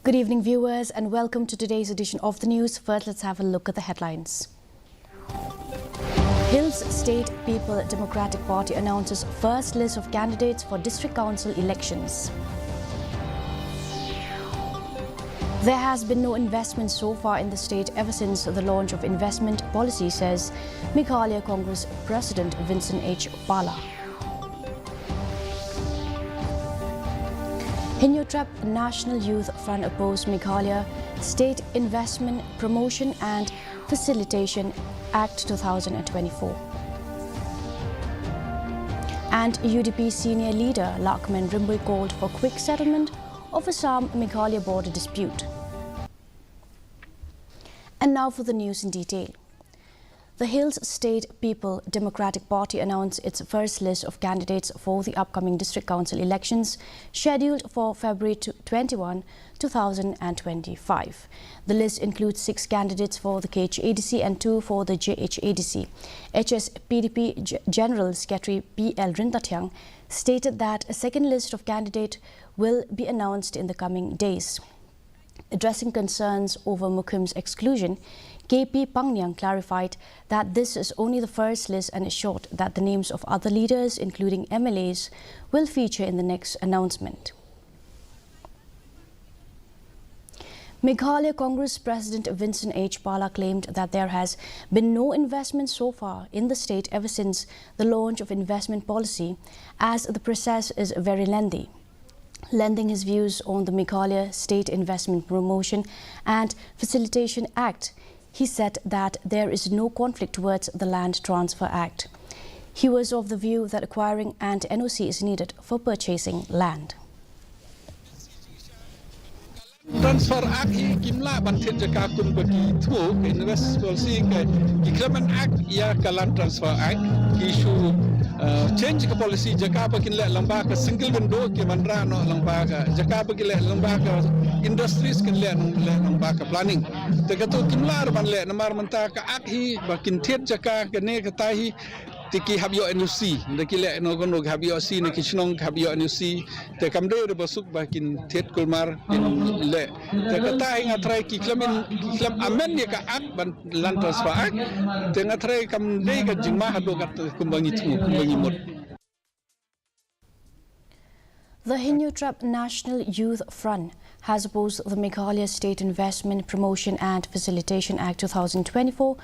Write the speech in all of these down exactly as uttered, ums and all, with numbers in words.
Good evening, viewers, and welcome to today's edition of the news. First, let's have a look at the headlines. Hills State People Democratic Party announces first list of candidates for district council elections. There has been no investment so far in the state ever since the launch of investment policy, says Meghalaya Congress President Vincent H Pala. Hynñiewtrep National Youth Front oppose Meghalaya State Investment Promotion and Facilitation Act two thousand twenty-four. And U D P senior leader Lahkmen Rymbui called for quick settlement of Assam-Meghalaya border dispute. And now for the news in detail. The Hills State People Democratic Party announced its first list of candidates for the upcoming District Council elections, scheduled for February twenty-one, two thousand twenty-five. The list includes six candidates for the K H A D C and two for the J H A D C. H S P D P General Secretary P L Ryntathiang stated that a second list of candidate will be announced in the coming days. Addressing concerns over Mukhim's exclusion, K P Pangniang clarified that this is only the first list and assured that the names of other leaders, including M L As, will feature in the next announcement. Meghalaya Congress President Vincent H Pala claimed that there has been no investment so far in the state ever since the launch of investment policy, as the process is very lengthy. Lending his views on the Meghalaya State Investment Promotion and Facilitation Act, he said that there is no conflict towards the Land Transfer Act. He was of the view that acquiring an N O C is needed for purchasing land. Transfer Act hi kim lah ban thied jaka kum ba ki thmu ka invest policy ka ki khlem ban act ïa ka Land Transfer Act, ki shu, uh, change ka policy jaka ba kin leh lyngba ka single window ki ban rah noh lyngba ka jaka ba kin leh lyngba ka industries kin leh lyngba ka planning. Te kato kim lah ban leh namar mynta ka act hi ba kin thied jaka kane kata hi te ki hap ïoh N O C, da ki leh no kono ki hap ïoh C, na ki shnong ki hap ïoh N O C, te kam dei ruh ba suk ba kin thied kulmar kin leh. Te kata hi nga tharai ki khlem in, ki khlem amend ïa ka act ban Land Transfer Act. Te nga tharai kam dei ka jingma haduh kat kumba ngi thmu, kumba ngi mut. The Hynñiewtrep National Youth Front has opposed the Meghalaya State Investment Promotion and Facilitation Act two thousand twenty-four,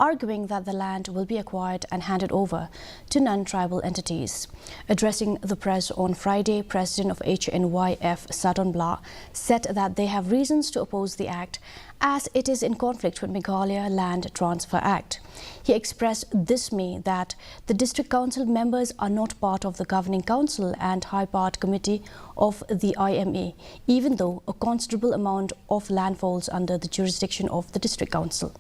arguing that the land will be acquired and handed over to non-tribal entities. Addressing the press on Friday, President of H N Y F Sadon Blah said that they have reasons to oppose the act as it is in conflict with Meghalaya Land Transfer Act. He expressed dismay that the district council members are not part of the governing council and high part committee of the I M A, even though a considerable amount of land falls under the jurisdiction of the district council.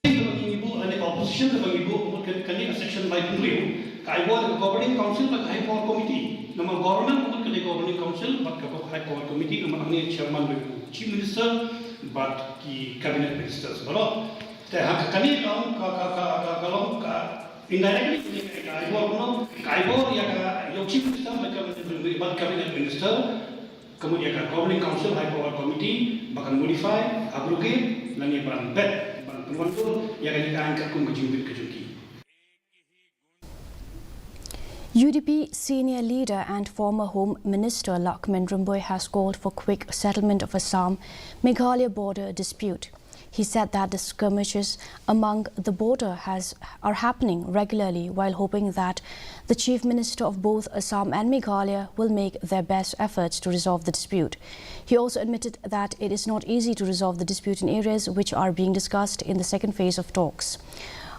Ngi buh ane ka opposition kaba ngi buh mut ka kane ka section laiphew hynriew ka ai bor ka governing council bad ka high power committee. Namar government mut ka governing council bad ka high power committee namar hangne chairman ba chief minister bad ki cabinet ministers baroh. Te ha ka kane ka ka ka ka ka long ka indirectly ka ai bor no ka ai bor ïa ka ïa chief minister bad cabinet minister. Ka mut ïa ka Governing Council High Power Committee ba kan modify, abrogate lane ban bet ban pynwandur ïa kane ka aiñ katkum ka jingbit ka jong ki. U D P senior leader and former Home Minister Lahkmen Rymbui has called for quick settlement of Assam Meghalaya border dispute. He said that the skirmishes among the border has are happening regularly while hoping that the Chief Minister of both Assam and Meghalaya will make their best efforts to resolve the dispute. He also admitted that it is not easy to resolve the dispute in areas which are being discussed in the second phase of talks.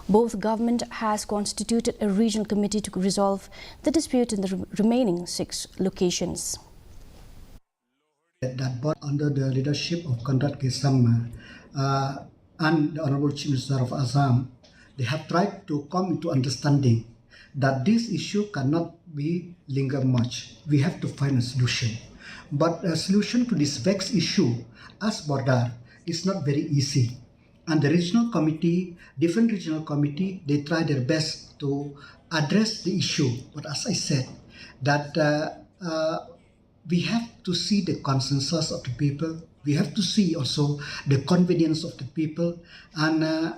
Both government has constituted a regional committee to resolve the dispute in the re- remaining six locations. That board under the leadership of Conrad K Sangma uh, and the Honorable Chief Minister of Assam, they have tried to come into understanding that this issue cannot be linger much. We have to find a solution. But a solution to this vexed issue as border is not very easy. And the regional committee, different regional committee, they try their best to address the issue. But as I said, that uh, uh, We have to see the consensus of the people. We have to see also the convenience of the people. And uh,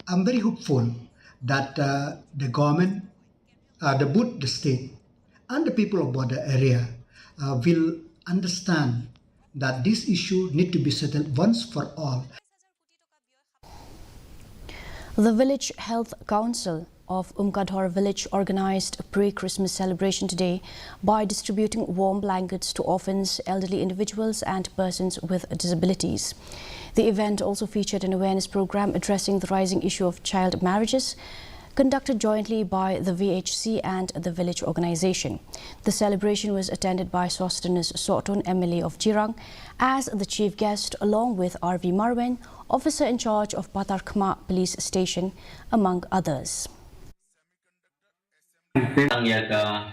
I'm very hopeful that uh, the government, uh, the both the state, and the people of border area uh, will understand that this issue need to be settled once for all. The Village Health Council of Umkadhor Village organized a pre-Christmas celebration today by distributing warm blankets to orphans, elderly individuals, and persons with disabilities. The event also featured an awareness program addressing the rising issue of child marriages, conducted jointly by the V H C and the village organization. The celebration was attended by Sosthenes Sohtun, M L A of Jirang, as the chief guest, along with R V Marwein, officer in charge of Patharkhmah Police Station, among others. Tang ïa ka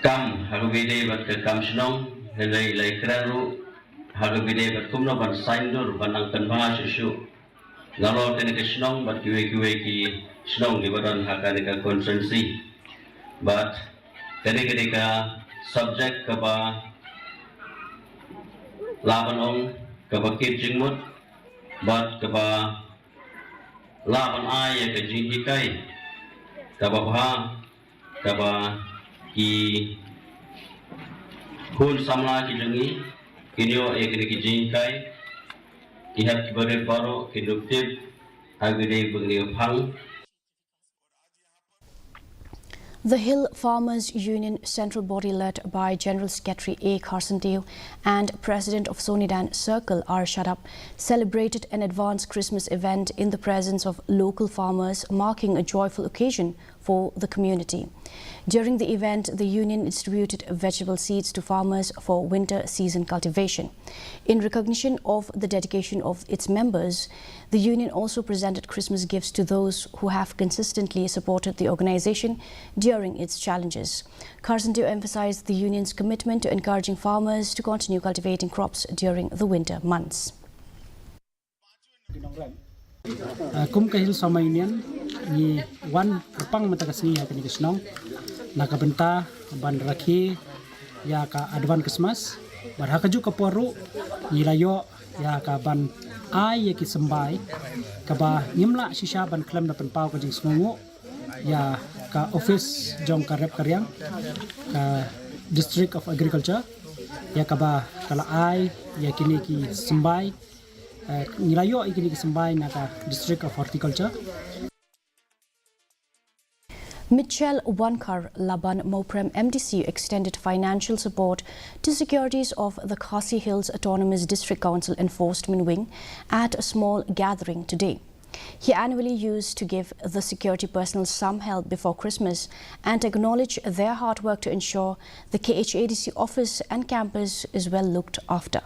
kam ha ka bynta bad ka kam shnong, hynrei la ïakren ruh ha ka bynta bad kumno ban saiñdur ban nang pynbha shuh shuh nalor kane ka shnong bad kiwei kiwei ki shnong kiba don ha kane ka constituency. Bad kane ka dei ka subject kaba lah ban ong kaba kit jingmut bad kaba lah ban ai ïa ka jinghikai kaba bha, kaba ki khun samla ki jong ngi kin ïoh ïa kine ki jinghikai, ki hep kiba rit baroh kin dup tip ha kine ba ngi phang. The Hill Farmers Union Central Body, led by General Secretary A Kharsantew and President of Sonidan Circle R Shadap, celebrated an advanced Christmas event in the presence of local farmers, marking a joyful occasion for the community. During the event, the union distributed vegetable seeds to farmers for winter season cultivation. In recognition of the dedication of its members, the union also presented Christmas gifts to those who have consistently supported the organization during its challenges. Kharsantew emphasized the union's commitment to encouraging farmers to continue cultivating crops during the winter months. Uh, kum ka Hill Farmers Union, ngi wan kyrpang mynta ka sngi ha kane ka shnong na ka bynta ban rakhe ïa ka advance Christmas. Bad ha kajuh ka por ruh ngi la ïoh ïa ka ban ai ïa ki symbai kaba ngim lah shisha ban khlem da pynpaw ka jingsngewnguh ïa ka office jong ka rep ka riang, ka District of Agriculture, ïa kaba ka la ai ïa kine ki symbai. Eh, ngi la ïoh ïa kine ki symbai na ka District of Horticulture. Mitchell Wankhar Laban Mawprem M D C extended financial support to securities of the Khasi Hills Autonomous District Council Enforcement Wing at a small gathering today. He annually used to give the security personnel some help before Christmas and acknowledge their hard work to ensure the K H A D C office and campus is well looked after.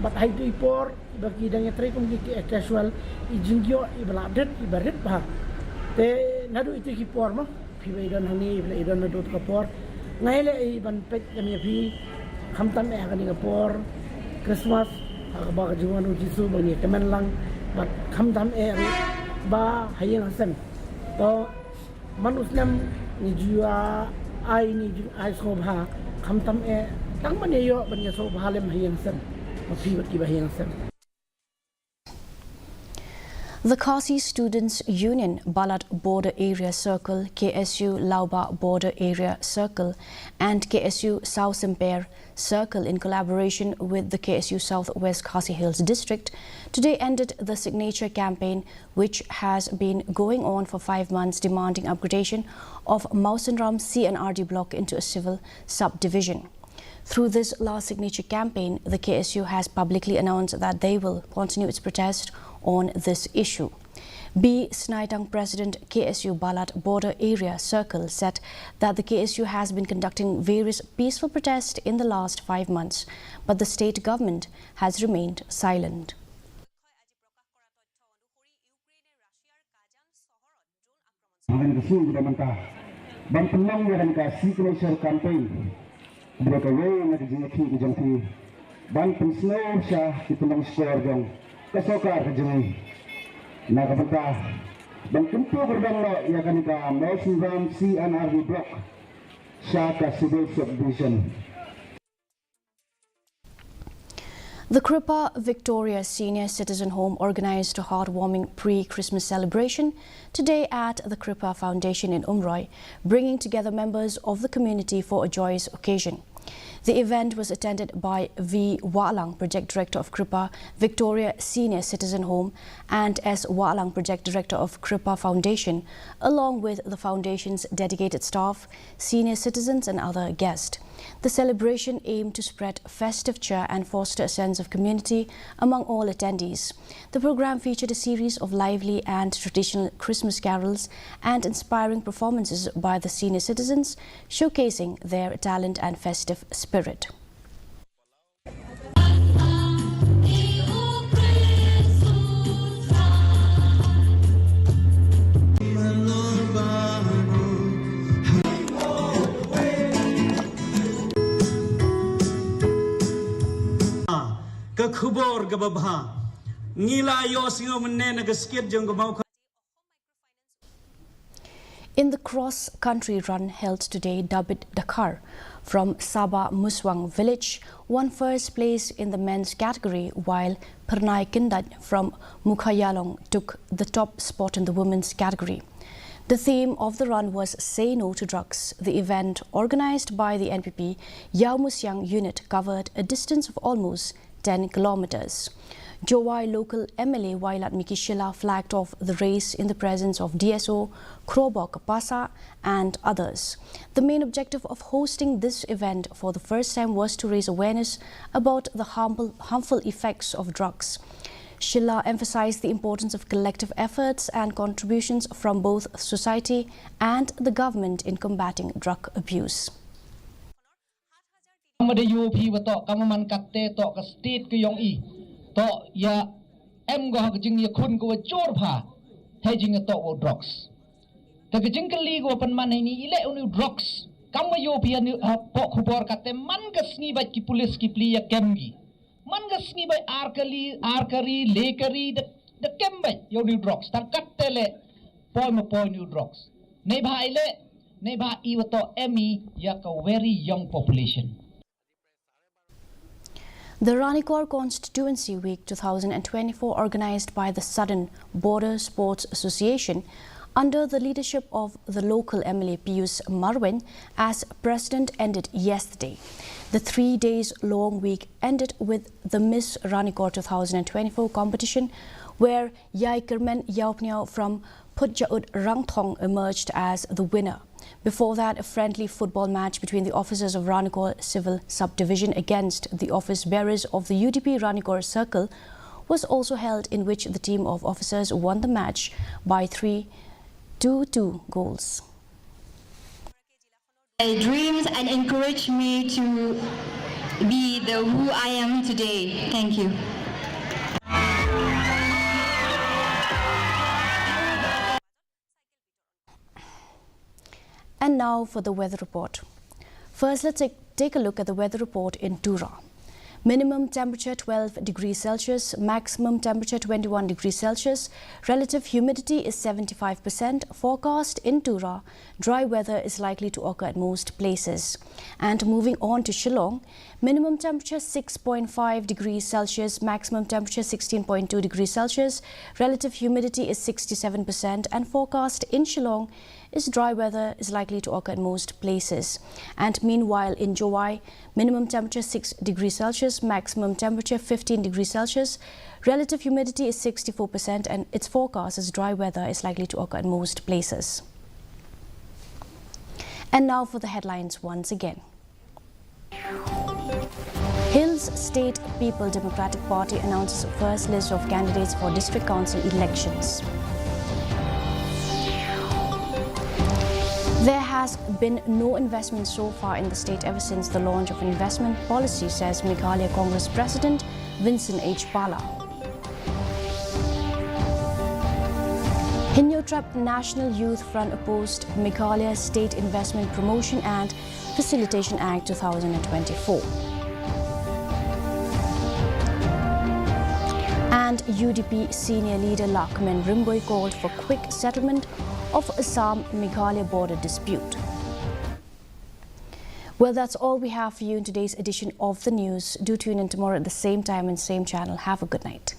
Bad ha itu i por ba ki dang ïatrei kum ki casual, i jingïoh iba la update iba rit bha. Te naduh itu ki por mo, phi ba i don hangne, phi ba i don naduh tu ka por. Nga ïaleh i ban peit ïa phi, khamtam eh ha kane ka por Christmas, ha kaba ka jingwan u Jisu ba ngi kmen lang, bad khamtam eh ruh ba ha ïing ha sem. To man u snem ngi ju ai, ngi ju ai sngewbha, khamtam eh tang ban ïa ïoh ban ïa sngewbha lem ha ïing ha sem, ma phi bad kiba ha ïing ha sem. The Khasi Students Union Balat Border Area Circle, K S U Lawbah Border Area Circle, and K S U Sawsymper Circle, in collaboration with the K S U South West Khasi Hills District, today ended the signature campaign, which has been going on for five months, demanding upgradation of Mawsynram C and R D block into a civil subdivision. Through this last signature campaign, the K S U has publicly announced that they will continue its protest on this issue. B Snaitang, President, K S U Balat Border Area Circle, said that the K S U has been conducting various peaceful protests in the last five months, but the state government has remained silent. Ban pynlong ïa kane ka signature campaign, bad kawei na ka jingïakhih ka jong phi ban pynsngew sha ki pynlong shkor jong ka sorkar ka jong ngi na ka bynta Ban kyntu kyrdan noh ïa kane ka Mawsynram C and R D Block sha ka Civil Subdivision. The Kripa Victoria Senior Citizen Home organized a heartwarming pre-Christmas celebration today at the Kripa Foundation in Umroi, bringing together members of the community for a joyous occasion. The event was attended by V Wahlang, Project Director of Kripa Victoria Senior Citizen Home, and S Wahlang, Project Director of Kripa Foundation, along with the foundation's dedicated staff, senior citizens, and other guests. The celebration aimed to spread festive cheer and foster a sense of community among all attendees. The program featured a series of lively and traditional Christmas carols and inspiring performances by the senior citizens, showcasing their talent and festive spirit. Ka khubor kaba bha. Ngi la ïohsngew mynne na ka skit jong ka Mawkha. In the cross-country run held today, David Dakar from Saba Muswang village won first place in the men's category, while Pernai Kindait from Mukhayalong took the top spot in the women's category. The theme of the run was Say No to Drugs. The event, organized by the N P P Ïawmusiang Unit, covered a distance of almost ten kilometers. Jowai local M L A Wailadmiki Shylla flagged off the race in the presence of D S O Khrobok Passah and others. The main objective of hosting this event for the first time was to raise awareness about the harmful, harmful effects of drugs. Shylla emphasized the importance of collective efforts and contributions from both society and the government in combating drug abuse. Kam da ïoh phi ba toh kam man katte toh ka state ka ïong i toh ïa em go ha ka jingïakhun ka wa jur pha ha jingïatoh wa drugs. Ta ka jingkylli ka wa pynman ha ini i leh uni u drugs kam wa ïoh phi ha ni ha poh khubor katte man ka sngi bad ki pulis ki pli ïa kem ki. Man ka sngi bad ar kali, ar kari, le kari, da, da kem bad ïa uni u drugs. Tang katte leh poi ma poi uni u drugs. Nei bha i leh, nei bha i wa toh em i ïa ka very young population. The Ranikor Constituency Week two thousand and twenty-four, organized by the Southern Border Sports Association, under the leadership of the local M L A Pius Marwein as president, ended yesterday. The three days long week ended with the Miss Ranikor two thousand and twenty-four competition, where Yaikyrmen Ïawpniaw from Phutjaud Rangthong emerged as the winner. Before that, a friendly football match between the officers of Ranikor Civil Subdivision against the office bearers of the U D P Ranikor Circle was also held, in which the team of officers won the match by three to two goals. My dreams and encouraged me to be the who I am today. Thank you. And now for the weather report. First, let's take, take a look at the weather report in Tura. Minimum temperature twelve degrees Celsius, maximum temperature twenty-one degrees Celsius, relative humidity is seventy-five percent. Forecast in Tura, dry weather is likely to occur at most places. And moving on to Shillong, minimum temperature six point five degrees Celsius, maximum temperature sixteen point two degrees Celsius, relative humidity is sixty-seven percent, and forecast in Shillong is dry weather is likely to occur in most places. And meanwhile, in Jowai, minimum temperature six degrees Celsius, maximum temperature fifteen degrees Celsius, relative humidity is sixty-four percent, and its forecast is dry weather is likely to occur in most places. And now for the headlines once again. Hills State People Democratic Party announces first list of candidates for district council elections. There has been no investment so far in the state ever since the launch of investment policy, says Meghalaya Congress President Vincent H Pala. Hynñiewtrep National Youth Front opposed Meghalaya State Investment Promotion and Facilitation Act two thousand and twenty-four. And U D P senior leader Lahkmen Rymbui called for quick settlement of Assam-Meghalaya border dispute. Well, that's all we have for you in today's edition of the news. Do tune in tomorrow at the same time and same channel. Have a good night.